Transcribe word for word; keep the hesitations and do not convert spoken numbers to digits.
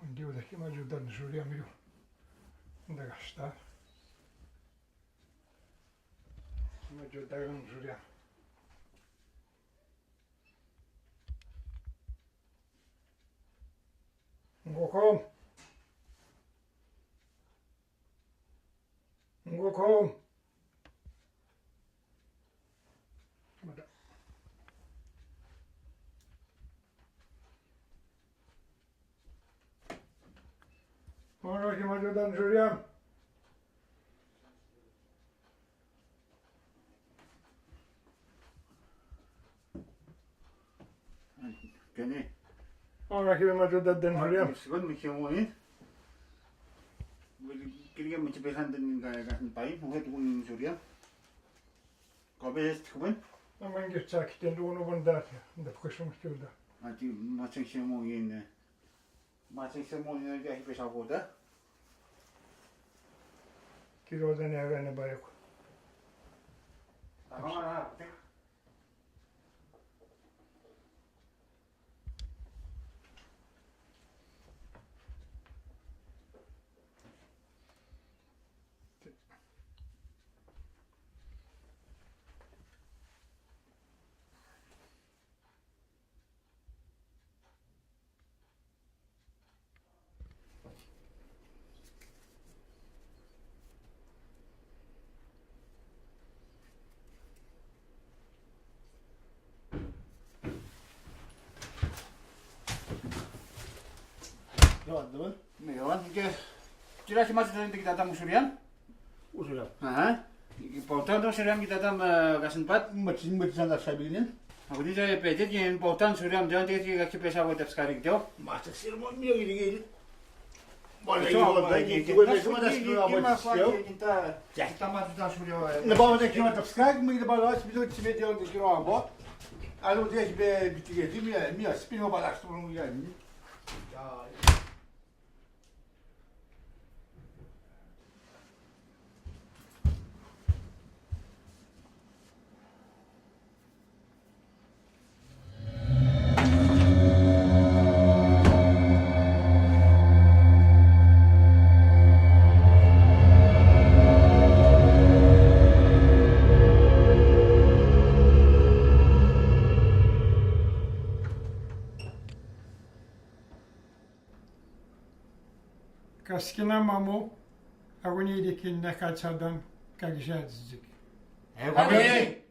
Ndiu daki majudan Surian miru. Nda gasta. Majudan Surian. Ngoko. Ngoko. Mata. Ora ki majudan Surian. Kene. Ora ki majudan Surian. Sigon mi kemo ni. Kiri ke mi ci pesan den ka ka pai, mo hetu kun Surian. Ko be est kuben. Amang ke cak ten do no bon dat. Nda pukasong suda. Ati masing semo yin. Masing semo yin ke hi pesa kota. Kiro dan ya gana bareko. Amang ana. Yo, Abdul. Mi yo, ke. Tira si masi tadi kita tamu Surian. Usulan. Aha. Importante Surian kita tam, eh, kasin pat. Mati, mati sanda sabinin. Aku ni saya pede ki importante Surian, jangan dia ki pesa ko tap sekali gitu. Masa sir mo mi gini gini. Boleh, boleh, boleh. Kita, kita masuk dah Surian. Na ba mo ki ma tap sekali, mi ba lo si bilo si video di kiro abo. Alo dia si be bitike di mi, mi spin ba la suru mi. Ya. Ka sikina mamo, ako ni iri kina ka cadan, ka gisa jijik. Amen.